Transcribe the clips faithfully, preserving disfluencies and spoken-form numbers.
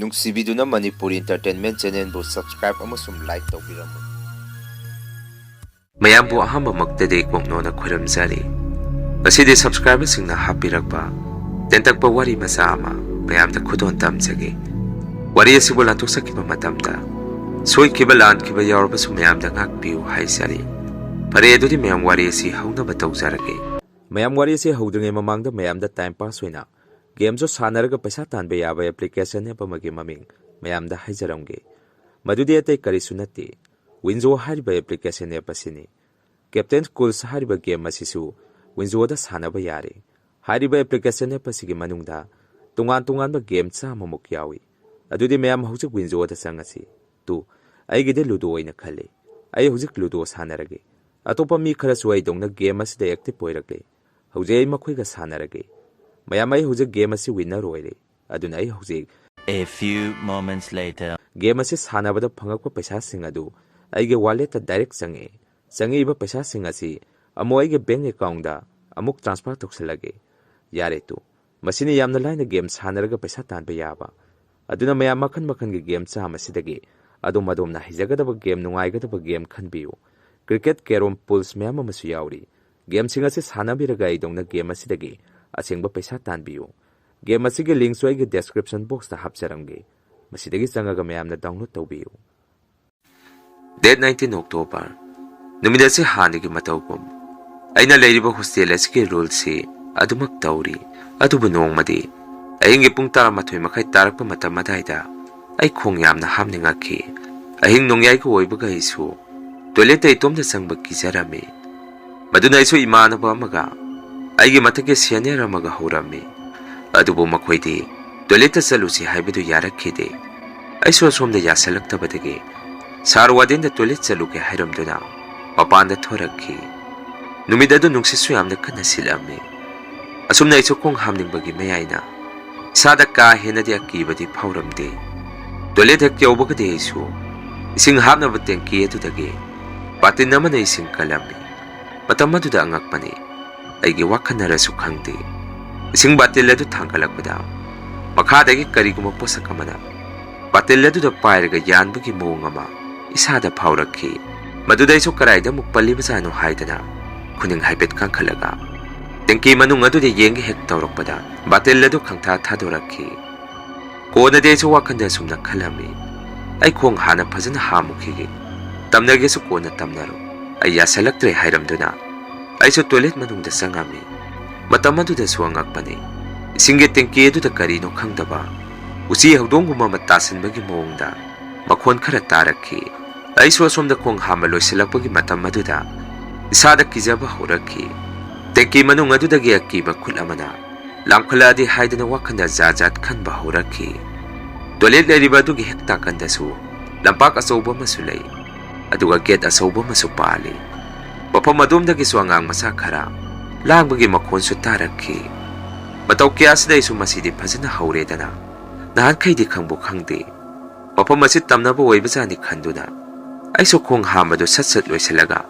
ꯅꯨꯡꯁꯤꯕꯤꯗꯨꯅ Manipuri Entertainment Channelꯕꯨ subscribe ꯑꯃꯁꯨꯡ like ꯇꯧꯕꯤꯔꯝꯃꯨ꯫ ꯃꯌꯥꯝꯕꯨ ꯑꯍꯥꯟꯕꯃꯛꯇꯗꯤ ꯀꯣꯛꯅꯣꯅ ꯈꯨꯔꯨꯝꯖꯔꯤ꯫ ꯉꯁꯤꯗꯤ subscriberꯁꯤꯡꯅ ꯍꯥꯞꯄꯤꯔꯛꯄ ꯇꯦꯟꯇꯛꯄ ꯋꯥꯔꯤ ꯃꯆꯥ ꯑꯃ ꯃꯌꯥꯝꯗ ꯈꯨꯗꯣꯜ ꯇꯝꯖꯒꯦ꯫ ꯋꯥꯔꯤ ꯑꯁꯤꯕꯨ ꯂꯥꯟꯊꯣꯛꯆꯈꯤꯕ ꯃꯇꯝꯗ ꯁꯣꯏꯈꯤꯕ ꯂꯥꯟꯈꯤꯕ ꯌꯥꯎꯔꯕꯁꯨ ꯃꯌꯥꯝꯗ ꯉꯥꯛꯄꯤꯌꯨ ꯍꯥꯏꯖꯔꯤ꯫ ꯐꯔꯦ, ꯑꯗꯨꯗꯤ ꯃꯌꯥꯝ ꯋꯥꯔꯤ ꯑꯁꯤ ꯍꯧꯅꯕ ꯇꯧꯖꯔꯒꯦ꯫ ꯃꯌꯥꯝ ꯋꯥꯔꯤ ꯑꯁꯤ ꯍꯧꯗ꯭ꯔꯤꯉꯩ ꯃꯃꯥꯡꯗ ꯃꯌꯥꯝꯗ time pass ꯑꯣꯏꯅ gameꯁꯨ ꯁꯥꯟꯅꯔꯒ ꯄꯩꯁꯥ ꯇꯥꯟꯕ ꯌꯥꯕ application app ꯑꯃꯒꯤ ꯃꯃꯤꯡ ꯃꯌꯥꯝꯗ ꯍꯥꯏꯖꯔꯝꯒꯦ꯫ ꯃꯗꯨꯗꯤ ꯑꯇꯩ ꯀꯔꯤꯁꯨ ꯅꯠꯇꯦ, Winzo ꯍꯥꯏꯔꯤꯕ application app ꯑꯁꯤꯅꯤ꯫ Captain's Call ꯍꯥꯏꯔꯤꯕ game ꯑꯁꯤꯁꯨ Winzoꯗ ꯁꯥꯟꯅꯕ ꯌꯥꯔꯦ꯫ ꯍꯥꯏꯔꯤꯕ application app ꯑꯁꯤꯒꯤ ꯃꯅꯨꯡꯗ ꯇꯣꯉꯥꯟ ꯇꯣꯉꯥꯟꯕ game ꯆꯥꯝꯃꯃꯨꯛ ꯌꯥꯎꯏ꯫ ꯑꯗꯨꯗꯤ ꯃꯌꯥꯝ ꯍꯧꯖꯤꯛ Winzoꯗ ꯆꯪꯉꯁꯤ꯫ ꯇꯨ, ꯑꯩꯒꯤꯗꯤ Ludo ꯑꯣꯏꯅ ꯈꯜꯂꯤ꯫ ꯑꯩ ꯍꯧꯖꯤꯛ Ludo ꯁꯥꯟꯅꯔꯒꯦ꯫ ꯑꯇꯣꯞꯄ ꯃꯤ ꯈꯔꯁꯨ ꯑꯩꯗꯧꯅ game ꯑꯁꯤꯗ active ꯑꯣꯏꯔꯛꯂꯦ꯫ ꯍꯧꯖꯤꯛ ꯑꯩ ꯃꯈꯣꯏꯒ ꯁꯥꯟꯅꯔꯒꯦ꯫ ꯃꯌꯥꯝ, ꯑꯩ ꯍꯧꯖꯤꯛ game ꯑꯁꯤ winner ꯑꯣꯏꯔꯦ꯫ ꯑꯗꯨꯅ ꯑꯩ ꯍꯧꯖꯤꯛ A few moments later. Game ꯑꯁꯤ ꯁꯥꯟꯅꯕꯗ ꯐꯪꯉꯛꯄ ꯄꯩꯁꯥꯁꯤꯡ ꯑꯗꯨ ꯑꯩꯒꯤ walletꯇ direct ꯆꯪꯉꯛꯏ꯫ ꯆꯪꯉꯛꯏꯕ ꯄꯩꯁꯥꯁꯤꯡ ꯑꯁꯤ ꯑꯃꯨꯛ ꯑꯩꯒꯤ bank accountꯗ ꯑꯃꯨꯛ transfer ꯇꯧꯁꯤꯜꯂꯒꯦ꯫ ꯌꯥꯔꯦ ꯇꯨ, ꯃꯁꯤꯅ ꯌꯥꯝꯅ ꯂꯥꯏꯅ game ꯁꯥꯟꯅꯔꯒ ꯄꯩꯁꯥ ꯇꯥꯟꯕ ꯌꯥꯕ꯫ ꯑꯗꯨꯅ ꯃꯌꯥꯝ ꯃꯈꯜ ꯃꯈꯜꯒꯤ game ꯆꯥꯝꯃ ꯑꯁꯤꯗꯒꯤ ꯑꯗꯣꯝ ꯑꯗꯣꯝꯅ ꯍꯩꯖꯒꯗꯕ game, ꯅꯨꯡꯉꯥꯏꯒꯗꯕ game ꯈꯟꯕꯤꯌꯨ꯫ Cricket, carrom, pools ꯃꯌꯥꯝ ꯑꯃꯁꯨ ꯌꯥꯎꯔꯤ꯫ Gameꯁꯤꯡ ꯑꯁꯤ ꯁꯥꯟꯅꯕꯤꯔꯒ ꯑꯩꯗꯧꯅ game ꯑꯁꯤꯗꯒꯤ ꯑꯁꯦꯡꯕ ꯄꯩꯁꯥ ꯇꯥꯟꯕꯤꯌꯨ꯫ Game ꯑꯁꯤꯒꯤ linkꯁꯨ ꯑꯩꯒꯤ description boxꯇ ꯍꯥꯞꯆꯔꯝꯒꯦ꯫ ꯃꯁꯤꯗꯒꯤ ꯆꯪꯉꯒ ꯃꯌꯥꯝꯅ download ꯇꯧꯕꯤꯌꯨ꯫ Date nineteen October꯫ ꯅꯨꯃꯤꯠ ꯑꯁꯤ ꯍꯥꯟꯅꯒꯤ ꯃꯇꯧꯒꯨꯝ ꯑꯩꯅ ꯂꯩꯔꯤꯕ hostel ꯑꯁꯤꯒꯤ ruleꯁꯤ ꯑꯗꯨꯃꯛ ꯇꯧꯔꯤ꯫ ꯑꯗꯨꯕꯨ ꯅꯣꯡꯃꯗꯤ ꯑꯍꯤꯡꯒꯤ ꯄꯨꯡ ꯇꯔꯥꯃꯥꯊꯣꯏ ꯃꯈꯥꯏ ꯇꯥꯔꯛꯄ ꯃꯇꯝ ꯑꯗꯥꯏꯗ ꯑꯩ ꯈꯣꯡ ꯌꯥꯝꯅ ꯍꯥꯝꯅꯤꯡꯉꯛꯈꯤ꯫ ꯑꯍꯤꯡ ꯅꯣꯡꯌꯥꯏꯒ ꯑꯣꯏꯕꯒ ꯑꯩꯁꯨ toiletꯇ ꯏꯇꯣꯝꯇ ꯆꯪꯕ ꯀꯤꯖꯔꯝꯃꯤ꯫ ꯃꯗꯨꯅ ꯑꯩꯁꯨ ꯏꯃꯥꯟꯅꯕ ꯑꯃꯒ ꯑꯩꯒꯤ ꯃꯊꯛꯀꯤ senior ꯑꯃꯒ ꯍꯧꯔꯝꯃꯤ꯫ ꯑꯗꯨꯕꯨ ꯃꯈꯣꯏꯗꯤ toiletꯇ ꯆꯠꯂꯨꯁꯤ ꯍꯥꯏꯕꯗꯨ ꯌꯥꯔꯛꯈꯤꯗꯦ꯫ ꯑꯩꯁꯨ ꯑꯁꯣꯝꯗ ꯌꯥꯁꯜꯂꯛꯇꯕꯗꯒꯤ sir wardenꯗ toilet ꯆꯠꯂꯨꯒꯦ ꯍꯥꯏꯔꯝꯗꯨꯅ ꯃꯄꯥꯟꯗ ꯊꯣꯔꯛꯈꯤ꯫ ꯅꯨꯃꯤꯠ ꯑꯗꯨ ꯅꯨꯡꯁꯤꯠꯁꯨ ꯌꯥꯝꯅ ꯀꯟꯅ ꯁꯤꯠꯂꯝꯃꯤ꯫ ꯑꯁꯨꯝꯅ ꯑꯩꯁꯨ ꯈꯣꯡ ꯍꯥꯝꯅꯤꯡꯕꯒꯤ ꯃꯌꯥꯏꯅ ꯏꯁꯥꯗ ꯀꯥ ꯍꯦꯟꯅꯗꯤ ꯑꯀꯤꯕꯗꯤ ꯐꯥꯎꯔꯝꯗꯦ꯫ Toilet ꯍꯦꯛ ꯌꯧꯕꯒꯗꯤ ꯑꯩꯁꯨ ꯏꯁꯤꯡ ꯍꯥꯞꯅꯕ tanky ꯑꯗꯨꯗꯒꯤ ꯕꯥꯇꯤꯟ ꯑꯃꯅ ꯏꯁꯤꯡ ꯀꯜꯂꯝꯃꯤ꯫ ꯃꯇꯝ ꯑꯗꯨꯗ ꯑꯉꯛꯄꯅꯤ, ꯑꯩꯒꯤ ꯋꯥꯈꯜꯅꯔꯁꯨ ꯈꯪꯗꯦ, ꯏꯁꯤꯡ ꯕꯥꯇꯤꯜ ꯑꯗꯨ ꯊꯥꯡꯒꯠꯂꯛꯄꯗ ꯃꯈꯥꯗꯒꯤ ꯀꯔꯤꯒꯨꯝꯕ ꯄꯣꯠꯁꯛ ꯑꯃꯅ ꯕꯥꯇꯤꯜ ꯑꯗꯨꯗ ꯄꯥꯏꯔꯒ ꯌꯥꯟꯕꯒꯤ ꯃꯑꯣꯡ ꯑꯃ ꯏꯁꯥꯗ ꯐꯥꯎꯔꯛꯈꯤ꯫ ꯃꯗꯨꯗ ꯑꯩꯁꯨ ꯀꯗꯥꯏꯗ ꯑꯃꯨꯛ ꯄꯜꯂꯤꯕꯖꯥꯠꯅꯣ ꯍꯥꯏꯗꯅ ꯈꯨꯅꯤꯡ ꯍꯥꯏꯐꯦꯠ ꯀꯥꯡꯈꯠꯂꯒ ꯇꯦꯡꯀꯤ ꯃꯅꯨꯡ ꯑꯗꯨꯗ ꯌꯦꯡꯒꯦ ꯍꯦꯛ ꯇꯧꯔꯛꯄꯗ ꯕꯥꯇꯤꯜ ꯑꯗꯨ ꯈꯪꯊꯥ ꯊꯥꯗꯣꯔꯛꯈꯤ꯫ ꯀꯣꯟꯅꯗꯤ ꯑꯩꯁꯨ ꯋꯥꯈꯜꯗ ꯑꯁꯨꯝꯅ ꯈꯜꯂꯝꯃꯤ, "ꯑꯩ ꯈꯣꯡ ꯍꯥꯟꯅ ꯐꯖꯅ ꯍꯥꯝꯃꯨꯈꯤꯒꯦ, ꯇꯝꯅꯒꯦꯁꯨ ꯀꯣꯟꯅ ꯇꯝꯅꯔꯣ, ꯑꯩ ꯌꯥꯁꯜꯂꯛꯇ꯭ꯔꯦ" ꯍꯥꯏꯔꯝꯗꯨꯅ ꯑꯩꯁꯨ ꯇꯣꯏꯂꯦꯠ ꯃꯅꯨꯡꯗ ꯆꯪꯉꯝꯃꯤ꯫ ꯃꯇꯝ ꯑꯗꯨꯗꯁꯨ ꯑꯉꯛꯄꯅꯤ, ꯏꯁꯤꯡꯒꯤ ꯇꯦꯡꯀꯤ ꯑꯗꯨꯗ ꯀꯔꯤꯅꯣ ꯈꯪꯗꯕ ꯎꯆꯤ ꯍꯧꯗꯣꯡꯒꯨꯝꯕ ꯑꯃ ꯇꯥꯁꯤꯟꯕꯒꯤ ꯃꯑꯣꯡꯗ ꯃꯈꯣꯟ ꯈꯔ ꯇꯥꯔꯛꯈꯤ꯫ ꯑꯩꯁꯨ ꯑꯁꯣꯝꯗ ꯈꯣꯡ ꯍꯥꯝꯕ ꯂꯣꯏꯁꯤꯜꯂꯛꯄꯒꯤ ꯃꯇꯝ ꯑꯗꯨꯗ ꯏꯁꯥꯗ ꯀꯤꯖꯕ ꯍꯧꯔꯛꯈꯤ꯫ ꯇꯦꯡꯀꯤ ꯃꯅꯨꯡ ꯑꯗꯨꯗꯒꯤ ꯑꯀꯤꯕ ꯈꯨꯠ ꯑꯃꯅ ꯂꯥꯝꯈꯠꯂꯛꯑꯗꯤ ꯍꯥꯏꯗꯅ ꯋꯥꯈꯜꯗ ꯖꯥꯠ ꯖꯥꯠ ꯈꯟꯕ ꯍꯧꯔꯛꯈꯤ꯫ ꯇꯣꯏꯂꯦꯠ ꯂꯩꯔꯤꯕ ꯑꯗꯨꯒꯤ ꯍꯦꯛ ꯅꯥꯀꯟꯗꯁꯨ ꯂꯝꯄꯥꯛ ꯑꯆꯧꯕ ꯑꯃꯁꯨ ꯂꯩ, ꯑꯗꯨꯒ ꯒꯦꯠ ꯑꯆꯧꯕ ꯑꯃꯁꯨ ꯄꯥꯜꯂꯤ꯫ ꯃꯐꯝ ꯑꯗꯣꯝꯗꯒꯤꯁꯨ ꯑꯉꯥꯡ ꯃꯆꯥ ꯈꯔ ꯂꯥꯡꯕꯒꯤ ꯃꯈꯣꯟꯁꯨ ꯇꯥꯔꯛꯈꯤ꯫ ꯃꯇꯧ ꯀꯌꯥꯁꯤꯗ ꯑꯩꯁꯨ ꯃꯁꯤꯗꯤ ꯐꯖꯅ ꯍꯧꯔꯦꯗꯅ ꯅꯍꯥꯟꯈꯩꯗꯤ ꯈꯪꯕꯨ ꯈꯪꯗꯦ꯫ ꯃꯐꯝ ꯑꯁꯤ ꯇꯝꯅꯕ ꯑꯣꯏꯕꯖꯥꯠꯅꯤ ꯈꯟꯗꯨꯅ ꯑꯩꯁꯨ ꯈꯣꯡ ꯍꯥꯝꯕꯗꯨ ꯁꯠ ꯁꯠ ꯂꯣꯏꯁꯤꯜꯂꯒ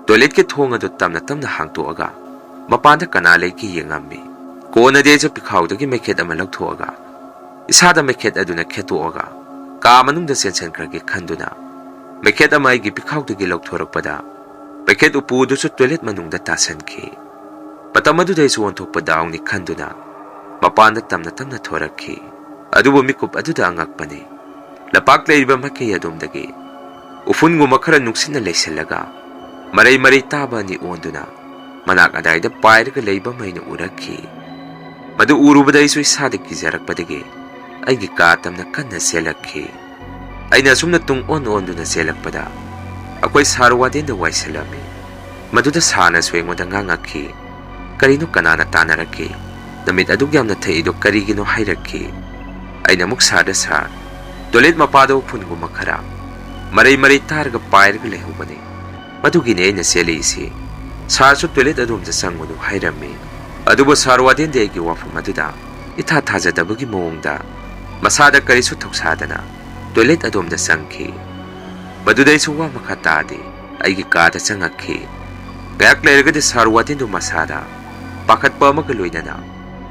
ꯇꯣꯏꯂꯦꯠꯀꯤ ꯊꯣꯡ ꯑꯗꯨ ꯇꯞꯅ ꯇꯞꯅ ꯍꯥꯡꯇꯣꯛꯑꯒ ꯃꯄꯥꯟꯗ ꯀꯅꯥ ꯂꯩꯒꯦ ꯌꯦꯡꯉꯝꯃꯤ꯫ ꯀꯣꯟꯅꯗꯤ ꯑꯩꯁꯨ ꯄꯤꯈꯥꯎꯗꯒꯤ ꯃꯩꯈꯦꯠ ꯑꯃ ꯂꯧꯊꯣꯛꯑꯒ ꯏꯁꯥꯗ ꯃꯩꯈꯦꯠ ꯑꯗꯨꯅ ꯈꯦꯠꯇꯣꯛꯑꯒ ꯀꯥ ꯃꯅꯨꯡꯗ ꯆꯦꯟꯁꯤꯟꯈ꯭ꯔꯒꯦ ꯈꯟꯗꯨꯅ ꯃꯩꯈꯦꯠ ꯑꯃ ꯑꯩꯒꯤ ꯄꯤꯈꯥꯎꯗꯒꯤ ꯂꯧꯊꯣꯔꯛꯄꯗ ꯃꯩꯈꯦꯠ ꯎꯄꯨ ꯑꯗꯨꯁꯨ ꯇꯣꯏꯂꯦꯠ ꯃꯅꯨꯡꯗ ꯇꯥꯁꯟꯈꯤ꯫ ꯃꯇꯝ ꯑꯗꯨꯗ ꯑꯩꯁꯨ ꯑꯣꯟꯊꯣꯛꯄ ꯗꯥꯎꯅꯤ ꯈꯟꯗꯨꯅ ꯃꯄꯥꯟꯗ ꯇꯞꯅ ꯇꯞꯅ ꯊꯣꯔꯛꯈꯤ꯫ ꯑꯗꯨꯕꯨ ꯃꯤꯀꯨꯞ ꯑꯗꯨꯗ ꯑꯉꯛꯄꯅꯤ, ꯂꯝꯄꯥꯛ ꯂꯩꯔꯤꯕ ꯃꯥꯏꯀꯩ ꯑꯗꯣꯝꯗꯒꯤ ꯎꯐꯨꯟꯒꯨꯝꯕ ꯈꯔ ꯅꯨꯡꯁꯤꯠꯅ ꯂꯩꯁꯤꯜꯂꯒ ꯃꯔꯩ ꯃꯔꯩ ꯇꯥꯕ ꯑꯅꯤ ꯑꯣꯟꯗꯨꯅ ꯃꯅꯥꯛ ꯑꯗꯥꯏꯗ ꯄꯥꯏꯔꯒ ꯂꯩꯕ ꯑꯃ ꯑꯩꯅ ꯎꯔꯛꯈꯤ꯫ ꯃꯗꯨ ꯎꯔꯨꯕꯗ ꯑꯩꯁꯨ ꯏꯁꯥꯗ ꯀꯤꯖꯔꯛꯄꯗꯒꯤ ꯑꯩꯒꯤ ꯀꯥ ꯇꯝꯅ ꯀꯟꯅ ꯆꯦꯜꯂꯛꯈꯤ꯫ ꯑꯩꯅ ꯑꯁꯨꯝꯅ ꯇꯨꯡ ꯑꯣꯟ ꯑꯣꯟꯗꯨꯅ ꯆꯦꯜꯂꯛꯄꯗ ꯑꯩꯈꯣꯏ ꯁꯥꯔ ꯋꯥꯔꯗꯦꯟꯗ ꯋꯥꯏꯁꯤꯜꯂꯝꯃꯤ꯫ ꯃꯗꯨꯗ ꯁꯥꯔꯅꯁꯨ ꯑꯩꯉꯣꯟꯗ ꯉꯥꯡꯉꯛꯈꯤ, "ꯀꯔꯤꯅꯣ, ꯀꯅꯥꯅ ꯇꯥꯟꯅꯔꯛꯀꯦ? ꯅꯨꯃꯤꯠ ꯑꯗꯨꯛ ꯌꯥꯝꯅ ꯊꯛꯏꯗꯣ ꯀꯔꯤꯒꯤꯅꯣ?" ꯍꯥꯏꯔꯛꯈꯤ꯫ ꯑꯩꯅ ꯑꯃꯨꯛ ꯁꯥꯔꯗ, "ꯁꯥꯔ, ꯇꯣꯏꯂꯦꯠ ꯃꯄꯥꯗ ꯎꯐꯨꯟꯒꯨꯝꯕ ꯈꯔ ꯃꯔꯩ ꯃꯔꯩ ꯇꯥꯔꯒ ꯄꯥꯏꯔꯒ ꯂꯩꯍꯧꯕꯅꯤ, ꯃꯗꯨꯒꯤꯅꯤ ꯑꯩꯅ ꯆꯦꯜꯂꯛꯏꯁꯤ꯫ ꯁꯥꯔꯁꯨ ꯇꯣꯏꯂꯦꯠ ꯑꯗꯣꯝꯗ ꯆꯪꯉꯨꯅꯨ" ꯍꯥꯏꯔꯝꯃꯤ꯫ ꯑꯗꯨꯕꯨ ꯁꯥꯔ ꯋꯥꯔꯗꯦꯟꯗꯤ ꯑꯩꯒꯤ ꯋꯥꯐꯝ ꯑꯗꯨꯗ ꯏꯊꯥ ꯊꯥꯖꯗꯕꯒꯤ ꯃꯑꯣꯡꯗ ꯃꯁꯥꯗ ꯀꯔꯤꯁꯨ ꯊꯧꯁꯥꯗꯅ ꯇꯣꯏꯂꯦꯠ ꯑꯗꯣꯝꯗ ꯆꯪꯈꯤ꯫ ꯃꯗꯨꯗꯩꯁꯨ ꯋꯥ ꯃꯈꯥ ꯇꯥꯗꯦ, ꯑꯩꯒꯤ ꯀꯥꯗ ꯆꯪꯉꯛꯈꯤ꯫ ꯉꯥꯏꯍꯥꯛ ꯂꯩꯔꯒꯗꯤ ꯁꯥꯔ ꯋꯥꯔꯗꯦꯟꯗꯨ ꯃꯁꯥꯗ ꯄꯥꯈꯠꯄ ꯑꯃꯒ ꯂꯣꯏꯅꯅ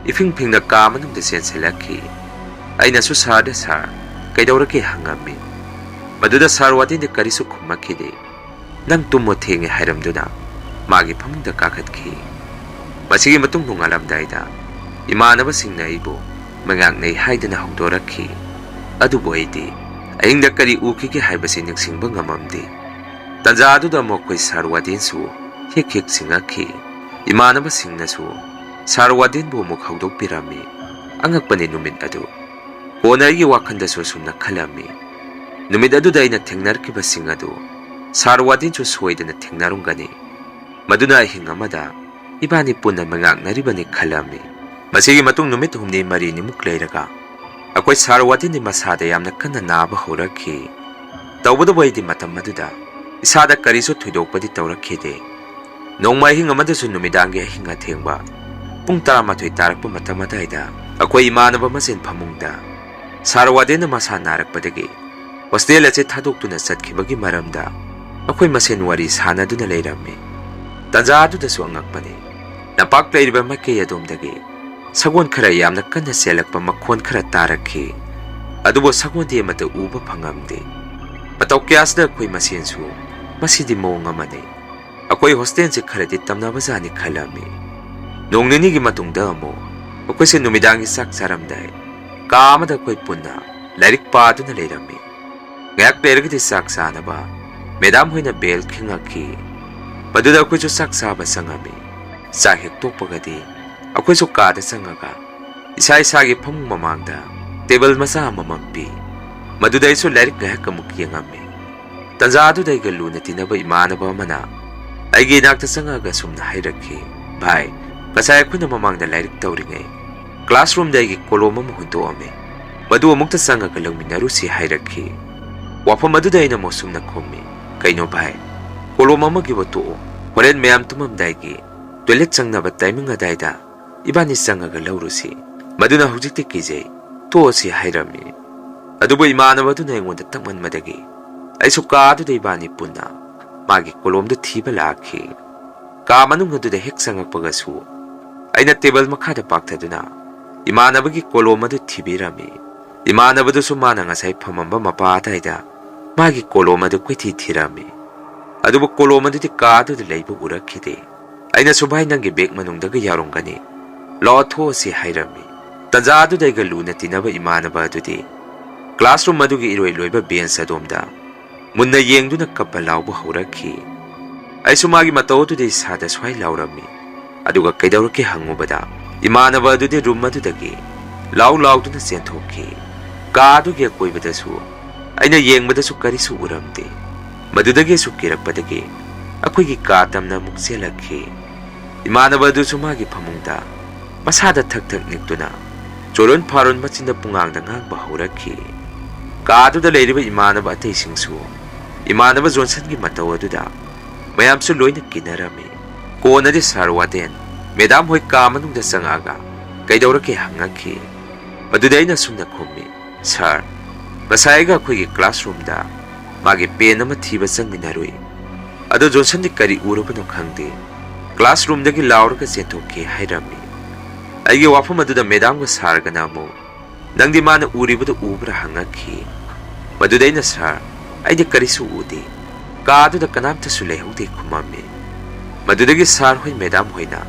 ꯏꯐꯤꯡ ꯐꯤꯡꯅ ꯀꯥ ꯃꯅꯨꯡꯗ ꯆꯦꯟꯁꯤꯜꯂꯛꯈꯤ꯫ ꯑꯩꯅꯁꯨ ꯁꯥꯔꯗ, "ꯁꯥꯔ, "ꯀꯩꯗꯧꯔꯒꯦ?" ꯍꯪꯉꯝꯃꯤ꯫ ꯃꯗꯨꯗ ꯁꯥꯔ ꯋꯥꯗꯦꯟꯗꯤ ꯀꯔꯤꯁꯨ ꯈꯨꯝꯃꯛꯈꯤꯗꯦ꯫ "ꯅꯪ ꯇꯨꯝꯃꯣ, ꯊꯦꯡꯉꯦ" ꯍꯥꯏꯔꯝꯗꯨꯅ ꯃꯥꯒꯤ ꯐꯃꯨꯡꯗ ꯀꯥꯈꯠꯈꯤ꯫ ꯃꯁꯤꯒꯤ ꯃꯇꯨꯡ ꯅꯣꯡꯉꯥꯜꯂꯝꯗꯥꯏꯗ ꯏꯃꯥꯟꯅꯕꯁꯤꯡꯅ ꯑꯩꯕꯨ ꯃꯉꯥꯛꯅꯩ ꯍꯥꯏꯗꯨꯅ ꯍꯧꯗꯣꯔꯛꯈꯤ꯫ ꯑꯗꯨꯕꯨ ꯑꯩꯗꯤ ꯑꯍꯤꯡꯗ ꯀꯔꯤ ꯎꯈꯤꯒꯦ ꯍꯥꯏꯕꯁꯤ ꯅꯤꯡꯁꯤꯡꯕ ꯉꯝꯃꯝꯗꯦ꯫ ꯇꯟꯖꯥ ꯑꯗꯨꯗ ꯑꯃꯨꯛ ꯑꯩꯈꯣꯏ ꯁꯥꯔ ꯋꯥꯗꯦꯟꯁꯨ ꯍꯤꯛ ꯍꯤꯛ ꯆꯤꯡꯉꯛꯈꯤ꯫ ꯏꯃꯥꯟꯅꯕꯁꯤꯡꯅꯁꯨ ꯁꯥꯔ ꯋꯥꯗꯦꯟꯕꯨ ꯑꯃꯨꯛ ꯍꯧꯗꯣꯛꯄꯤꯔꯝꯃꯤ꯫ ꯑꯉꯛꯄꯅꯤ ꯅꯨꯃꯤꯠ ꯑꯗꯨ꯫ ꯀꯣꯟꯅ ꯑꯩꯒꯤ ꯋꯥꯈꯜꯗꯁꯨ ꯑꯁꯨꯝꯅ ꯈꯜꯂꯝꯃꯤ, "ꯅꯨꯃꯤꯠ ꯑꯗꯨꯗ ꯑꯩꯅ ꯊꯦꯡꯅꯔꯛꯈꯤꯕꯁꯤꯡ ꯑꯗꯨ ꯁꯥꯔ ꯋꯥꯗꯦꯟꯁꯨ ꯁꯣꯏꯗꯅ ꯊꯦꯡꯅꯔꯝꯒꯅꯤ꯫ ꯃꯗꯨꯅ ꯑꯍꯤꯡ ꯑꯃꯗ ꯏꯕꯥꯅꯤ ꯄꯨꯟꯅ ꯃꯉꯥꯛꯅꯔꯤꯕꯅꯤ" ꯈꯜꯂꯝꯃꯤ꯫ ꯃꯁꯤꯒꯤ ꯃꯇꯨꯡ ꯅꯨꯃꯤꯠ ꯍꯨꯝꯅꯤ ꯃꯔꯤꯅꯤꯃꯨꯛ ꯂꯩꯔꯒ ꯑꯩꯈꯣꯏ ꯁꯥꯔ ꯋꯥꯗꯦꯟꯗꯤ ꯃꯁꯥꯗ ꯌꯥꯝꯅ ꯀꯟꯅ ꯅꯥꯕ ꯍꯧꯔꯛꯈꯤ꯫ ꯇꯧꯕꯇꯕꯨ ꯑꯩꯗꯤ ꯃꯇꯝ ꯑꯗꯨꯗ ꯏꯁꯥꯗ ꯀꯔꯤꯁꯨ ꯊꯣꯏꯗꯣꯛꯄꯗꯤ ꯇꯧꯔꯛꯈꯤꯗꯦ꯫ ꯅꯣꯡꯃ ꯑꯍꯤꯡ ꯑꯃꯗꯁꯨ ꯅꯨꯃꯤꯗꯥꯡꯒꯤ ꯑꯍꯤꯡ ꯑꯊꯦꯡꯕ ꯄꯨꯡ ꯇꯔꯥꯃꯥꯊꯣꯏ ꯇꯥꯔꯛꯄ ꯃꯇꯝ ꯑꯗꯨꯋꯥꯏꯗ ꯑꯩꯈꯣꯏ ꯏꯃꯥꯟꯅꯕ ꯃꯁꯦꯟ ꯐꯃꯨꯡꯗ ꯁꯥꯔ ꯋꯥꯗꯦꯟꯅ ꯃꯁꯥ ꯅꯥꯔꯛꯄꯗꯒꯤ ꯍꯣꯁꯇꯦꯜ ꯑꯁꯤ ꯊꯥꯗꯣꯛꯇꯨꯅ ꯆꯠꯈꯤꯕꯒꯤ ꯃꯔꯝꯗ ꯑꯩꯈꯣꯏ ꯃꯁꯦꯟ ꯋꯥꯔꯤ ꯁꯥꯟꯅꯗꯨꯅ ꯂꯩꯔꯝꯃꯤ꯫ ꯇꯟꯖꯥ ꯑꯗꯨꯗꯁꯨ ꯑꯉꯛꯄꯅꯤ, ꯂꯝꯄꯥꯛ ꯂꯩꯔꯤꯕ ꯃꯥꯏꯀꯩ ꯑꯗꯣꯝꯗꯒꯤ ꯁꯒꯣꯜ ꯈꯔ ꯌꯥꯝꯅ ꯀꯟꯅ ꯆꯦꯜꯂꯛꯄ ꯃꯈꯣꯟ ꯈꯔ ꯇꯥꯔꯛꯈꯤ꯫ ꯑꯗꯨꯕꯨ ꯁꯒꯣꯜꯗꯤ ꯑꯃꯠꯇ ꯎꯕ ꯐꯪꯉꯝꯗꯦ꯫ ꯃꯇꯧ ꯀꯌꯥꯁꯤꯗ ꯑꯩꯈꯣꯏ ꯃꯁꯦꯟꯁꯨ "ꯃꯁꯤꯗꯤ ꯃꯑꯣꯡ ꯑꯃꯅꯤ, ꯑꯩꯈꯣꯏ ꯍꯣꯁꯇꯦꯜꯁꯦ ꯈꯔꯗꯤ ꯇꯝꯅꯕꯖꯥꯠꯅꯤ" ꯈꯜꯂꯝꯃꯤ꯫ ꯅꯣꯡ ꯅꯤꯅꯤꯒꯤ ꯃꯇꯨꯡꯗ ꯑꯃꯨꯛ ꯑꯩꯈꯣꯏꯁꯦ ꯅꯨꯃꯤꯗꯥꯡꯒꯤ ꯆꯥꯛ ꯆꯥꯔꯝꯗꯥꯏ ꯀꯥ ꯑꯃꯗ ꯑꯩꯈꯣꯏ ꯄꯨꯟꯅ ꯂꯥꯏꯔꯤꯛ ꯄꯥꯗꯨꯅ ꯂꯩꯔꯝꯃꯤ꯫ ꯉꯥꯏꯍꯥꯛ ꯂꯩꯔꯒꯗꯤ ꯆꯥꯛ ꯆꯥꯅꯕ ꯃꯦꯗꯥꯝ ꯍꯣꯏꯅ ꯕꯦꯜ ꯈꯤꯡꯉꯛꯈꯤ꯫ ꯃꯗꯨꯗ ꯑꯩꯈꯣꯏꯁꯨ ꯆꯥꯛ ꯆꯥꯕ ꯆꯪꯉꯝꯃꯤ꯫ ꯆꯥꯛ ꯍꯦꯛ ꯇꯣꯛꯄꯒꯗꯤ ꯑꯩꯈꯣꯏꯁꯨ ꯀꯥꯗ ꯆꯪꯉꯒ ꯏꯁꯥ ꯏꯁꯥꯒꯤ ꯐꯃꯨꯡ ꯃꯃꯥꯡꯗ ꯇꯦꯕꯜ ꯃꯆꯥ ꯑꯃꯃꯝ ꯄꯤ꯫ ꯃꯗꯨꯗ ꯑꯩꯁꯨ ꯂꯥꯏꯔꯤꯛ ꯉꯥꯏꯍꯥꯛ ꯑꯃꯨꯛ ꯌꯦꯡꯉꯝꯃꯤ꯫ ꯇꯟꯖꯥ ꯑꯗꯨꯗ ꯑꯩꯒ ꯂꯨꯅ ꯇꯤꯟꯅꯕ ꯏꯃꯥꯟꯅꯕ ꯑꯃꯅ ꯑꯩꯒꯤ ꯏꯅꯥꯛꯇ ꯆꯪꯉꯛꯑꯒ ꯁꯨꯝꯅ ꯍꯥꯏꯔꯛꯈꯤ, "ꯚꯥꯏ, ꯉꯁꯥꯏ ꯑꯩꯈꯣꯏꯅ ꯃꯃꯥꯡꯗ ꯂꯥꯏꯔꯤꯛ ꯇꯧꯔꯤꯉꯩ ꯀ꯭ꯂꯥꯁꯔꯨꯝꯗ ꯑꯩꯒꯤ ꯀꯣꯂꯣꯝ ꯑꯃ ꯍꯨꯟꯗꯣꯛꯑꯝꯃꯤ꯫ ꯃꯗꯨ ꯑꯃꯨꯛꯇ ꯆꯪꯉꯒ ꯂꯧꯃꯤꯟꯅꯔꯨꯁꯤ" ꯍꯥꯏꯔꯛꯈꯤ꯫ ꯋꯥꯐꯝ ꯑꯗꯨꯗ ꯑꯩꯅ ꯑꯃꯨꯛ ꯁꯨꯝꯅ ꯈꯨꯝꯃꯤ, "ꯀꯩꯅꯣ ꯚꯥꯏ, ꯀꯣꯂꯣꯝ ꯑꯃꯒꯤꯕꯨ ꯇꯣꯛꯑꯣ꯫ ꯍꯣꯔꯦꯟ ꯃꯌꯥꯝ ꯇꯨꯝꯃꯝꯗꯥꯏꯒꯤ ꯇꯣꯏꯂꯦꯠ ꯆꯪꯅꯕ ꯇꯥꯏꯃꯤꯡ ꯑꯗꯥꯏꯗ ꯏꯕꯥꯅꯤ ꯆꯪꯉꯒ ꯂꯧꯔꯨꯁꯤ꯫ ꯃꯗꯨꯅ ꯍꯧꯖꯤꯛꯇꯤ ꯀꯤꯖꯩ, ꯇꯣꯛꯑꯁꯤ" ꯍꯥꯏꯔꯝꯃꯤ꯫ ꯑꯗꯨꯕꯨ ꯏꯃꯥꯟꯅꯕ ꯑꯗꯨꯅ ꯑꯩꯉꯣꯟꯗ ꯇꯛꯃꯟꯕꯗꯒꯤ ꯑꯩꯁꯨ ꯀꯥ ꯑꯗꯨꯗ ꯏꯕꯥꯅꯤ ꯄꯨꯟꯅ ꯃꯥꯒꯤ ꯀꯣꯂꯣꯝꯗꯨ ꯊꯤꯕ ꯂꯥꯛꯈꯤ꯫ ꯀꯥ ꯃꯅꯨꯡ ꯑꯗꯨꯗ ꯍꯦꯛ ꯆꯪꯉꯛꯄꯒꯁꯨ ꯑꯩꯅ ꯇꯦꯕꯜ ꯃꯈꯥꯗ ꯄꯥꯛꯊꯗꯨꯅ ꯏꯃꯥꯟꯅꯕꯒꯤ ꯀꯣꯂꯣꯝ ꯑꯗꯨ ꯊꯤꯕꯤꯔꯝꯃꯤ꯫ ꯏꯃꯥꯟꯅꯕꯗꯨꯁꯨ ꯃꯥꯅ ꯉꯁꯥꯏ ꯐꯝꯃꯝꯕ ꯃꯄꯥ ꯑꯗꯨꯋꯥꯏꯗ ꯃꯥꯒꯤ ꯀꯣꯂꯣꯝ ꯑꯗꯨ ꯀꯣꯏꯊꯤ ꯊꯤꯔꯝꯃꯤ꯫ ꯑꯗꯨꯕꯨ ꯀꯣꯂꯣꯝ ꯑꯗꯨꯗꯤ ꯀꯥ ꯑꯗꯨꯗ ꯂꯩꯕ ꯎꯔꯛꯈꯤꯗꯦ꯫ ꯑꯩꯅꯁꯨ, "ꯚꯥꯏ, ꯅꯪꯒꯤ ꯕꯦꯛ ꯃꯅꯨꯡꯗꯒ ꯌꯥꯎꯔꯝꯒꯅꯤ, ꯂꯥꯛꯑꯣ ꯊꯣꯛꯑꯁꯤ" ꯍꯥꯏꯔꯝꯃꯤ꯫ ꯇꯟꯖꯥ ꯑꯗꯨꯗ ꯑꯩꯒ ꯂꯨꯅ ꯇꯤꯟꯅꯕ ꯏꯃꯥꯟꯅꯕ ꯑꯗꯨꯗꯤ ꯀ꯭ꯂꯥꯁꯔꯨꯝ ꯑꯗꯨꯒꯤ ꯏꯔꯣꯏ ꯂꯣꯏꯕ ꯕꯦꯟꯁ ꯑꯗꯣꯝꯗ ꯃꯨꯟꯅ ꯌꯦꯡꯗꯨꯅ ꯀꯞꯄ ꯂꯥꯎꯕ ꯍꯧꯔꯛꯈꯤ꯫ ꯑꯩꯁꯨ ꯃꯥꯒꯤ ꯃꯇꯧ ꯑꯗꯨꯗ ꯏꯁꯥꯗ ꯁ꯭ꯋꯥꯏ ꯂꯥꯎꯔꯝꯃꯤ꯫ ꯑꯗꯨꯒ ꯀꯩꯗꯧꯔꯛꯀꯦ ꯍꯪꯉꯨꯕꯗ, ꯏꯃꯥꯟꯅꯕ ꯑꯗꯨꯗꯤ ꯔꯨꯝ ꯑꯗꯨꯗꯒꯤ ꯂꯥꯎ ꯂꯥꯎꯗꯨꯅ ꯆꯦꯟꯊꯣꯛꯈꯤ꯫ ꯀꯥ ꯑꯗꯨꯒꯤ ꯑꯀꯣꯏꯕꯗꯁꯨ ꯑꯩꯅ ꯌꯦꯡꯕꯗꯁꯨ ꯀꯔꯤꯁꯨ ꯎꯔꯝꯗꯦ꯫ ꯃꯗꯨꯗꯒꯤ ꯑꯁꯨꯛ ꯀꯤꯔꯛꯄꯗꯒꯤ ꯑꯩꯈꯣꯏꯒꯤ ꯀꯥ ꯇꯝꯅ ꯑꯃꯨꯛ ꯆꯦꯜꯂꯛꯈꯤ꯫ ꯏꯃꯥꯟꯅꯕ ꯑꯗꯨꯁꯨ ꯃꯥꯒꯤ ꯐꯃꯨꯡꯗ ꯃꯁꯥꯗ ꯊꯛ ꯊꯛ ꯅꯤꯛꯇꯨꯅ ꯆꯣꯔꯣꯟ ꯐꯥꯔꯣꯟ ꯃꯆꯤꯟꯗ ꯄꯨꯡꯉꯥꯡꯗ ꯉꯥꯡꯕ ꯍꯧꯔꯛꯈꯤ꯫ ꯀꯥ ꯑꯗꯨꯗ ꯂꯩꯔꯤꯕ ꯏꯃꯥꯟꯅꯕ ꯑꯇꯩꯁꯤꯡꯁꯨ ꯏꯃꯥꯟꯅꯕ ꯖꯣꯟꯁꯟꯒꯤ ꯃꯇꯧ ꯑꯗꯨꯗ ꯃꯌꯥꯝꯁꯨ ꯂꯣꯏꯅ ꯀꯤꯅꯔꯝꯃꯤ꯫ ꯀꯣꯟꯅꯗꯤ ꯁꯥꯔ ꯋꯥꯗꯦꯟ ꯃꯦꯗꯥꯝ ꯍꯣꯏ ꯀꯥ ꯃꯅꯨꯡꯗ ꯆꯪꯉꯛꯑꯒ ꯀꯩꯗꯧꯔꯛꯀꯦ ꯍꯪꯉꯛꯈꯤ꯫ ꯃꯗꯨꯗ ꯑꯩꯅ ꯑꯁꯨꯝꯅ ꯈꯨꯝꯃꯤ, "ꯁꯥꯔ, ꯉꯁꯥꯏꯒ ꯑꯩꯈꯣꯏꯒꯤ ꯀ꯭ꯂꯥꯁꯔꯨꯝꯗ ꯃꯥꯒꯤ ꯄꯦꯟ ꯑꯃ ꯊꯤꯕ ꯆꯪꯃꯤꯟꯅꯔꯨꯏ꯫ ꯑꯗꯣ ꯖꯣꯟꯁꯟꯗꯤ ꯀꯔꯤ ꯎꯔꯕꯅꯣ ꯈꯪꯗꯦ, ꯀ꯭ꯂꯥꯁꯔꯨꯝꯗꯒꯤ ꯂꯥꯎꯔꯒ ꯆꯦꯟꯊꯣꯛꯈꯤ" ꯍꯥꯏꯔꯝꯃꯤ꯫ ꯑꯩꯒꯤ ꯋꯥꯐꯝ ꯑꯗꯨꯗ ꯃꯦꯗꯥꯝꯒ ꯁꯥꯔꯒꯅ ꯑꯃꯨꯛ, "ꯅꯪꯗꯤ ꯃꯥꯅ ꯎꯔꯤꯕꯗꯨ ꯎꯕ꯭ꯔꯥ?" ꯍꯪꯉꯛꯈꯤ꯫ ꯃꯗꯨꯗ ꯑꯩꯅ, "ꯁꯥꯔ, ꯑꯩꯗꯤ ꯀꯔꯤꯁꯨ ꯎꯗꯦ꯫ ꯀꯥ ꯑꯗꯨꯗ ꯀꯅꯥꯝꯇꯁꯨ ꯂꯩꯍꯧꯗꯦ" ꯈꯨꯝꯃꯝꯃꯤ꯫ ꯃꯗꯨꯗꯒꯤ ꯁꯥꯔ ꯍꯣꯏ ꯃꯦꯗꯥꯝ ꯍꯣꯏꯅ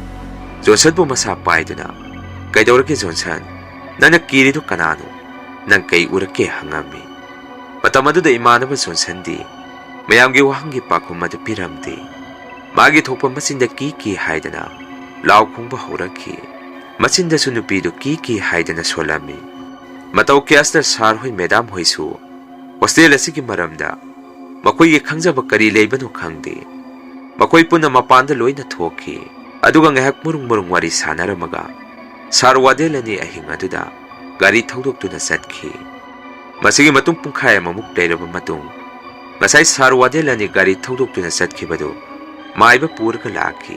ꯖꯣꯟꯁꯟꯕꯨ ꯃꯁꯥ ꯄꯥꯏꯗꯨꯅ, "ꯀꯩꯗꯧꯔꯒꯦ ꯖꯣꯟꯁꯟ? ꯅꯪꯅ ꯀꯤꯔꯤꯗꯨ ꯀꯅꯥꯅꯣ? ꯅꯪ ꯀꯩ ꯎꯔꯛꯀꯦ?" ꯍꯪꯉꯝꯃꯤ꯫ ꯃꯇꯝ ꯑꯗꯨꯗ ꯏꯃꯥꯟꯅꯕ ꯖꯣꯟꯁꯟꯗꯤ ꯃꯌꯥꯝꯒꯤ ꯋꯥꯍꯪꯒꯤ ꯄꯥꯎꯈꯨꯝ ꯑꯗꯨ ꯄꯤꯔꯝꯗꯦ꯫ ꯃꯥꯒꯤ ꯊꯣꯛꯄ ꯃꯆꯤꯟꯗ "ꯀꯤ ꯀꯤ" ꯍꯥꯏꯗꯅ ꯂꯥꯎ ꯈꯣꯡꯕ ꯍꯧꯔꯛꯈꯤ꯫ ꯃꯆꯤꯟꯗꯁꯨ ꯅꯨꯄꯤꯗꯨ "ꯀꯤ ꯀꯤ" ꯍꯥꯏꯗꯅ ꯁꯣꯜꯂꯝꯃꯤ꯫ ꯃꯇꯧ ꯀꯌꯥꯁꯤꯗ ꯁꯥꯔ ꯍꯣꯏ ꯃꯦꯗꯥꯝ ꯍꯣꯏꯁꯨ ꯍꯣꯁꯇꯦꯜ ꯑꯁꯤꯒꯤ ꯃꯔꯝꯗ ꯃꯈꯣꯏꯒꯤ ꯈꯪꯖꯕ ꯀꯔꯤ ꯂꯩꯕꯅꯣ ꯈꯪꯗꯦ꯫ ꯃꯈꯣꯏ ꯄꯨꯟꯅ ꯃꯄꯥꯟꯗ ꯂꯣꯏꯅ ꯊꯣꯛꯈꯤ꯫ ꯑꯗꯨꯒ ꯉꯥꯏꯍꯥꯛ ꯃꯔꯨꯡ ꯃꯔꯨꯡ ꯋꯥꯔꯤ ꯁꯥꯟꯅꯔꯝꯃꯒ ꯁꯥꯔ ꯋꯥꯗꯦꯜ ꯑꯅꯤ ꯑꯍꯤꯡ ꯑꯗꯨꯗ ꯒꯥꯔꯤ ꯊꯧꯗꯣꯛꯇꯨꯅ ꯆꯠꯈꯤ꯫ ꯃꯁꯤꯒꯤ ꯃꯇꯨꯡ ꯄꯨꯡꯈꯥꯏ ꯑꯃꯃꯨꯛ ꯂꯩꯔꯕ ꯃꯇꯨꯡ, ꯉꯁꯥꯏ ꯁꯥꯔ ꯋꯥꯗꯦꯜ ꯑꯅꯤ ꯒꯥꯔꯤ ꯊꯧꯗꯣꯛꯇꯨꯅ ꯆꯠꯈꯤꯕꯗꯨ ꯃꯥꯏꯕ ꯄꯨꯔꯒ ꯂꯥꯛꯈꯤ꯫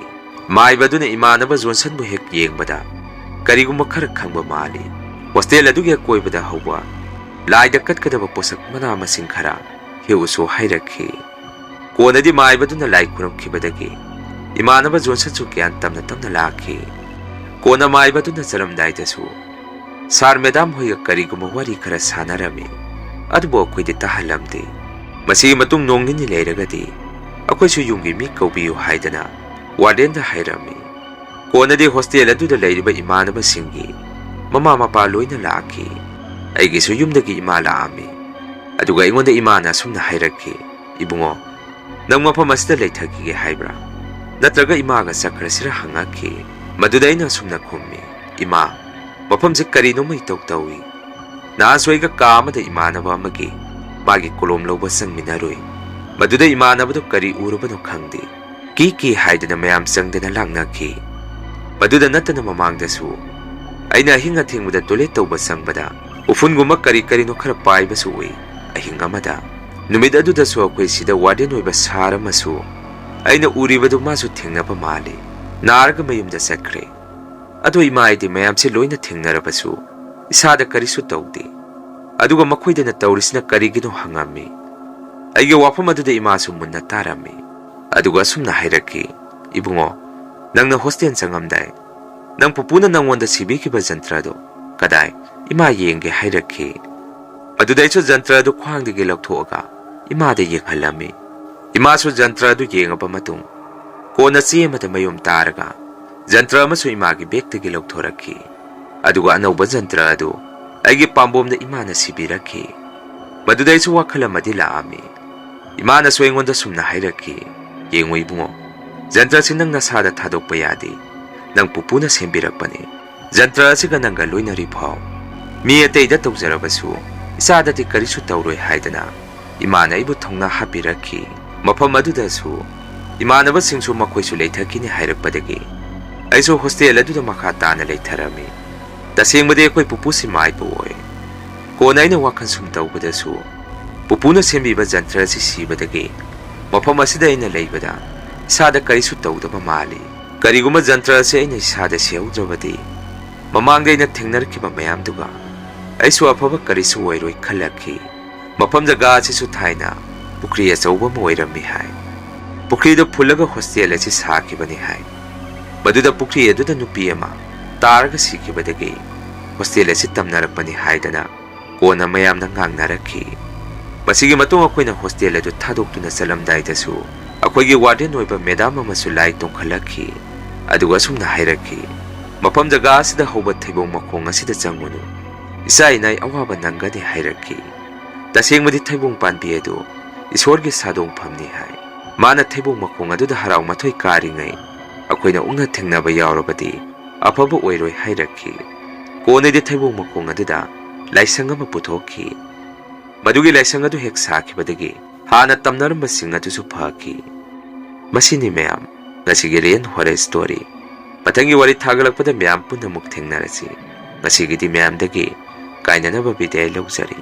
ꯃꯥꯏꯕ ꯑꯗꯨꯅ ꯏꯃꯥꯟꯅꯕ ꯖꯣꯟꯁꯟꯕꯨ ꯍꯦꯛ ꯌꯦꯡꯕꯗ ꯀꯔꯤꯒꯨꯝꯕ ꯈꯔ ꯈꯪꯕ ꯃꯥꯜꯂꯤ꯫ ꯍꯣꯁꯇꯦꯜ ꯑꯗꯨꯒꯤ ꯑꯀꯣꯏꯕꯗ ꯍꯧꯕ ꯂꯥꯏꯗ ꯀꯠꯀꯗꯕ ꯄꯣꯠꯁꯛ ꯃꯅꯥ ꯃꯁꯤꯡ ꯈꯔ ꯍꯦꯛꯎꯁꯨ ꯍꯥꯏꯔꯛꯈꯤ꯫ ꯀꯣꯟꯅꯗꯤ ꯃꯥꯏꯕꯗꯨꯅ ꯂꯥꯏ ꯈꯨꯔꯨꯝꯈꯤꯕꯗꯒꯤ ꯏꯃꯥꯟꯅꯕ ꯖꯣꯟꯁꯟꯁꯨ ꯒ꯭ꯌꯥꯟ ꯇꯞꯅ ꯇꯞꯅ ꯂꯥꯛꯈꯤ꯫ ꯀꯣꯟꯅ ꯃꯥꯏꯕꯗꯨꯅ ꯆꯠꯂꯝꯗꯥꯏꯗꯁꯨ ꯁꯥꯔ ꯃꯦꯗꯥꯝ ꯍꯣꯏꯒ ꯀꯔꯤꯒꯨꯝꯕ ꯋꯥꯔꯤ ꯈꯔ ꯁꯥꯟꯅꯔꯝꯃꯤ꯫ ꯑꯗꯨꯕꯨ ꯑꯩꯈꯣꯏꯗꯤ ꯇꯥꯍꯜꯂꯝꯗꯦ꯫ ꯃꯁꯤꯒꯤ ꯃꯇꯨꯡ ꯅꯣꯡ ꯅꯤꯅꯤ ꯂꯩꯔꯒꯗꯤ ꯑꯩꯈꯣꯏꯁꯨ ꯌꯨꯝꯒꯤ ꯃꯤ ꯀꯧꯕꯤꯌꯨ ꯍꯥꯏꯗꯅ ꯋꯥꯔꯗꯦꯟꯗ ꯍꯥꯏꯔꯝꯃꯤ꯫ ꯀꯣꯟꯅꯗꯤ ꯍꯣꯁꯇꯦꯜ ꯑꯗꯨꯗ ꯂꯩꯔꯤꯕ ꯏꯃꯥꯟꯅꯕꯁꯤꯡꯒꯤ ꯃꯃꯥ ꯃꯄꯥ ꯂꯣꯏꯅ ꯂꯥꯛꯈꯤ꯫ ꯑꯩꯒꯤꯁꯨ ꯌꯨꯝꯗꯒꯤ ꯏꯃꯥ ꯂꯥꯛꯑꯝꯃꯤ꯫ ꯑꯗꯨꯒ ꯑꯩꯉꯣꯟꯗ ꯏꯃꯥꯅ ꯑꯁꯨꯝꯅ ꯍꯥꯏꯔꯛꯈꯤ, "ꯏꯕꯨꯡꯉꯣ, ꯅꯪ ꯃꯐꯝ ꯑꯁꯤꯗ ꯂꯩꯊꯈꯤꯒꯦ ꯍꯥꯏꯕ꯭ꯔꯥ? ꯅꯠꯇ꯭ꯔꯒ ꯏꯃꯥꯒ ꯆꯠꯈ꯭ꯔꯁꯤꯔꯥ?" ꯍꯪꯉꯛꯈꯤ꯫ ꯃꯗꯨꯗ ꯑꯩꯅ ꯑꯁꯨꯝꯅ ꯈꯨꯝꯃꯤ, "ꯏꯃꯥ, ꯃꯐꯝꯁꯦ ꯀꯔꯤꯅꯣꯃ ꯏꯇꯧ ꯇꯧꯏ꯫ ꯅꯍꯥꯟꯁꯨ ꯑꯩꯒ ꯀꯥ ꯑꯃꯗ ꯏꯃꯥꯟꯅꯕ ꯑꯃꯒꯤ ꯃꯥꯒꯤ ꯀꯣꯂꯣꯝ ꯂꯧꯕ ꯆꯪꯃꯤꯟꯅꯔꯨꯏ꯫ ꯃꯗꯨꯗ ꯏꯃꯥꯟꯅꯕꯗꯣ ꯀꯔꯤ ꯎꯔꯕꯅꯣ ꯈꯪꯗꯦ꯫ ꯀꯤ ꯀꯤ ꯍꯥꯏꯗꯅ ꯃꯌꯥꯝ ꯆꯪꯗꯅ ꯂꯥꯡꯅꯈꯤ꯫ ꯃꯗꯨꯗ ꯅꯠꯇꯅ ꯃꯃꯥꯡꯗꯁꯨ ꯑꯩꯅ ꯑꯍꯤꯡ ꯑꯊꯦꯡꯕꯗ ꯇꯣꯏꯂꯦꯠ ꯇꯧꯕ ꯆꯪꯕꯗ ꯎꯐꯨꯟꯒꯨꯝꯕ ꯀꯔꯤ ꯀꯔꯤꯅꯣ ꯈꯔ ꯄꯥꯏꯕꯁꯨ ꯎꯏ꯫ ꯑꯍꯤꯡ ꯑꯃꯗ ꯅꯨꯃꯤꯠ ꯑꯗꯨꯗꯁꯨ ꯑꯩꯈꯣꯏ ꯁꯤꯗ ꯋꯥꯔꯗꯦꯟ ꯑꯣꯏꯕ ꯁꯥꯔ ꯑꯃꯁꯨ ꯑꯩꯅ ꯎꯔꯤꯕꯗꯨ ꯃꯥꯁꯨ ꯊꯦꯡꯅꯕ ꯃꯥꯜꯂꯤ꯫ ꯅꯥꯔꯒ ꯃꯌꯨꯝꯗ ꯆꯠꯈ꯭ꯔꯦ꯫ ꯑꯗꯣ ꯏꯃꯥ ꯑꯩꯗꯤ ꯃꯌꯥꯝꯁꯦ ꯂꯣꯏꯅ ꯊꯦꯡꯅꯔꯕꯁꯨ ꯏꯁꯥꯗ ꯀꯔꯤꯁꯨ ꯇꯧꯗꯦ꯫ ꯑꯗꯨꯒ ꯃꯈꯣꯏꯗꯅ ꯇꯧꯔꯤꯁꯤꯅ ꯀꯔꯤꯒꯤꯅꯣ?" ꯍꯪꯉꯝꯃꯤ꯫ ꯑꯩꯒꯤ ꯋꯥꯐꯝ ꯑꯗꯨꯗ ꯏꯃꯥꯁꯨ ꯃꯨꯟꯅ ꯇꯥꯔꯝꯃꯤ꯫ ꯑꯗꯨꯒ ꯑꯁꯨꯝꯅ ꯍꯥꯏꯔꯛꯈꯤ, "ꯏꯕꯨꯡꯉꯣ, ꯅꯪꯅ ꯍꯣꯁꯇꯦꯜ ꯆꯪꯉꯝꯗꯥꯏ ꯅꯪ ꯄꯨꯄꯨꯅ ꯅꯪꯉꯣꯟꯗ ꯁꯤꯕꯤꯈꯤꯕ ꯖꯟꯇ꯭ꯔꯗꯣ ꯀꯗꯥꯏ? ꯏꯃꯥ ꯌꯦꯡꯒꯦ" ꯍꯥꯏꯔꯛꯈꯤ꯫ ꯑꯗꯨꯗ ꯑꯩꯁꯨ ꯖꯟꯇ꯭ꯔ ꯑꯗꯨ ꯈ꯭ꯋꯥꯡꯗꯒꯤ ꯂꯧꯊꯣꯛꯑꯒ ꯏꯃꯥꯗ ꯌꯦꯡꯍꯜꯂꯝꯃꯤ꯫ ꯏꯃꯥꯁꯨ ꯖꯟꯇ꯭ꯔ ꯑꯗꯨ ꯌꯦꯡꯉꯕ ꯃꯇꯨꯡ ꯀꯣꯟꯅ ꯆꯦ ꯑꯃꯗ ꯃꯌꯨꯝ ꯇꯥꯔꯒ ꯖꯟꯇ꯭ꯔ ꯑꯃꯁꯨ ꯏꯃꯥꯒꯤ ꯕꯦꯒꯇꯒꯤ ꯂꯧꯊꯣꯔꯛꯈꯤ꯫ ꯑꯗꯨꯒ ꯑꯅꯧꯕ ꯖꯟꯇ꯭ꯔ ꯑꯗꯨ ꯑꯩꯒꯤ ꯄꯥꯝꯕꯣꯝꯗ ꯏꯃꯥꯅ ꯁꯤꯕꯤꯔꯛꯈꯤ꯫ ꯃꯗꯨꯗ ꯑꯩꯁꯨ ꯋꯥꯈꯜ ꯑꯃꯗꯤ ꯂꯥꯛꯑꯝꯃꯤ꯫ ꯏꯃꯥꯅꯁꯨ ꯑꯩꯉꯣꯟꯗ ꯁꯨꯝꯅ ꯍꯥꯏꯔꯛꯈꯤ, "ꯌꯦꯡꯉꯨ ꯏꯕꯨꯡꯉꯣ, ꯖꯟꯇ꯭ꯔꯁꯤ ꯅꯪ ꯅꯁꯥꯗ ꯊꯥꯗꯣꯛꯄ ꯌꯥꯗꯦ꯫ ꯅꯪ ꯄꯨꯄꯨꯅ ꯁꯦꯝꯕꯤꯔꯛꯄꯅꯤ꯫ ꯖꯟꯇ꯭ꯔ ꯑꯁꯤꯒ ꯅꯪꯒ ꯂꯣꯏꯅꯔꯤ ꯐꯥꯎ ꯃꯤ ꯑꯇꯩꯗ ꯇꯧꯖꯔꯕꯁꯨ ꯏꯆꯥꯗꯗꯤ ꯀꯔꯤꯁꯨ ꯇꯧꯔꯣꯏ" ꯍꯥꯏꯗꯅ ꯏꯃꯥꯅ ꯑꯩꯕꯨ ꯊꯧꯅꯥ ꯍꯥꯞꯄꯤꯔꯛꯈꯤ꯫ ꯃꯐꯝ ꯑꯗꯨꯗꯁꯨ ꯏꯃꯥꯟꯅꯕꯁꯤꯡꯁꯨ ꯃꯈꯣꯏꯁꯨ ꯂꯩꯊꯈꯤꯅꯤ ꯍꯥꯏꯔꯛꯄꯗꯒꯤ ꯑꯩꯁꯨ ꯍꯣꯁꯇꯦꯜ ꯑꯗꯨꯗ ꯃꯈꯥ ꯇꯥꯅ ꯂꯩꯊꯔꯝꯃꯤ꯫ ꯇꯁꯦꯡꯕꯗꯤ ꯑꯩꯈꯣꯏ ꯄꯨꯄꯨꯁꯤ ꯃꯥꯏꯕ ꯑꯣꯏ꯫ ꯀꯣꯟꯅ ꯑꯩꯅ ꯋꯥꯈꯜ ꯁꯨꯝ ꯇꯧꯕꯗꯁꯨ ꯄꯨꯄꯨꯅ ꯁꯦꯝꯕꯤꯕ ꯖꯟꯇ꯭ꯔ ꯑꯁꯤ ꯁꯤꯕꯗꯒꯤ ꯃꯐꯝ ꯑꯁꯤꯗ ꯑꯩꯅ ꯂꯩꯕꯗ ꯏꯁꯥꯗ ꯀꯔꯤꯁꯨ ꯇꯧꯗꯕ ꯃꯥꯜꯂꯤ꯫ ꯀꯔꯤꯒꯨꯝꯕ ꯖꯟꯇ꯭ꯔ ꯑꯁꯤ ꯑꯩꯅ ꯏꯁꯥꯗ ꯁꯤꯍꯧꯗ꯭ꯔꯕꯗꯤ ꯃꯃꯥꯡꯗ ꯑꯩꯅ ꯊꯦꯡꯅꯔꯛꯈꯤꯕ ꯃꯌꯥꯝꯗꯨꯒ ꯑꯩꯁꯨ ꯑꯐꯕ ꯀꯔꯤꯁꯨ ꯑꯣꯏꯔꯣꯏ ꯈꯜꯂꯛꯈꯤ꯫ ꯃꯐꯝ ꯖꯒꯥ ꯑꯁꯤꯁꯨ ꯊꯥꯏꯅ ꯄꯨꯈ꯭ꯔꯤ ꯑꯆꯧꯕ ꯑꯃ ꯑꯣꯏꯔꯝꯃꯤ ꯍꯥꯏ꯫ ꯄꯨꯈ꯭ꯔꯤꯗ ꯐꯨꯜꯂꯒ ꯍꯣꯁꯇꯦꯜ ꯑꯁꯤ ꯁꯥꯈꯤꯕꯅꯤ ꯍꯥꯏ꯫ ꯃꯗꯨꯗ ꯄꯨꯈ꯭ꯔꯤ ꯑꯗꯨꯗ ꯅꯨꯄꯤ ꯑꯃ ꯇꯥꯔꯒ ꯁꯤꯈꯤꯕꯗꯒꯤ ꯍꯣꯁꯇꯦꯜ ꯑꯁꯤ ꯇꯝꯅꯔꯛꯄꯅꯤ ꯍꯥꯏꯗꯅ ꯀꯣꯟꯅ ꯃꯌꯥꯝꯅ ꯉꯥꯡꯅꯔꯛꯈꯤ꯫ ꯃꯁꯤꯒꯤ ꯃꯇꯨꯡ ꯑꯩꯈꯣꯏꯅ ꯍꯣꯁꯇꯦꯜ ꯑꯗꯨ ꯊꯥꯗꯣꯛꯇꯨꯅ ꯆꯠꯂꯝꯗꯥꯏꯗꯁꯨ ꯑꯩꯈꯣꯏꯒꯤ ꯋꯥꯔꯗꯦꯟ ꯑꯣꯏꯕ ꯃꯦꯗꯥꯝ ꯑꯃꯁꯨ ꯂꯥꯏ ꯇꯣꯡꯈꯠꯂꯛꯈꯤ꯫ ꯑꯗꯨꯒ ꯑꯁꯨꯝꯅ ꯍꯥꯏꯔꯛꯈꯤ, "ꯃꯐꯝ ꯖꯒꯥ ꯑꯁꯤꯗ ꯍꯧꯕ ꯊꯩꯕꯣꯡ ꯃꯈꯣꯡ ꯑꯁꯤꯗ ꯆꯪꯉꯨꯅꯨ꯫ ꯏꯆꯥ ꯏꯅꯥꯏ ꯑꯋꯥꯕ ꯅꯪꯒꯅꯤ" ꯍꯥꯏꯔꯛꯈꯤ꯫ ꯇꯁꯦꯡꯕꯗꯤ ꯊꯩꯕꯣꯡ ꯄꯥꯟꯕꯤ ꯑꯗꯨ ꯏꯁꯣꯔꯒꯤ ꯁꯥꯗꯣꯡꯐꯝꯅꯤ ꯍꯥꯏ꯫ ꯃꯥꯅ ꯊꯩꯕꯣꯡ ꯃꯈꯣꯡ ꯑꯗꯨꯗ ꯍꯔꯥꯎ ꯃꯊꯣꯏ ꯀꯥꯔꯤꯉꯩ ꯑꯩꯈꯣꯏꯅ ꯎꯛꯅ ꯊꯦꯡꯅꯕ ꯌꯥꯎꯔꯕꯗꯤ ꯑꯐꯕ ꯑꯣꯏꯔꯣꯏ ꯍꯥꯏꯔꯛꯈꯤ꯫ ꯀꯣꯟꯅꯗꯤ ꯊꯩꯕꯣꯡ ꯃꯈꯣꯡ ꯑꯗꯨꯗ ꯂꯥꯏꯁꯪ ꯑꯃ ꯄꯨꯊꯣꯛꯈꯤ꯫ ꯃꯗꯨꯒꯤ ꯂꯥꯏꯁꯪ ꯑꯗꯨ ꯍꯦꯛ ꯁꯥꯈꯤꯕꯗꯒꯤ ꯍꯥꯟꯅ ꯇꯝꯅꯔꯝꯕꯁꯤꯡ ꯑꯗꯨꯁꯨ ꯐꯈꯤ꯫ ꯃꯁꯤꯅꯤ ꯃꯌꯥꯝ, ꯉꯁꯤꯒꯤ ꯔꯦꯟ ꯍꯣꯔꯔ ꯁ꯭ꯇꯣꯔꯤ꯫ ꯃꯊꯪꯒꯤ ꯋꯥꯔꯤ ꯊꯥꯒꯠꯂꯛꯄꯗ ꯃꯌꯥꯝ ꯄꯨꯟꯅ ꯑꯃꯨꯛ ꯊꯦꯡꯅꯔꯁꯤ꯫ ꯉꯁꯤꯒꯤꯗꯤ ꯃꯌꯥꯝꯗꯒꯤ ꯀꯥꯏꯅꯅꯕ ꯕꯤꯗꯥꯏ ꯂꯧꯖꯔꯤ꯫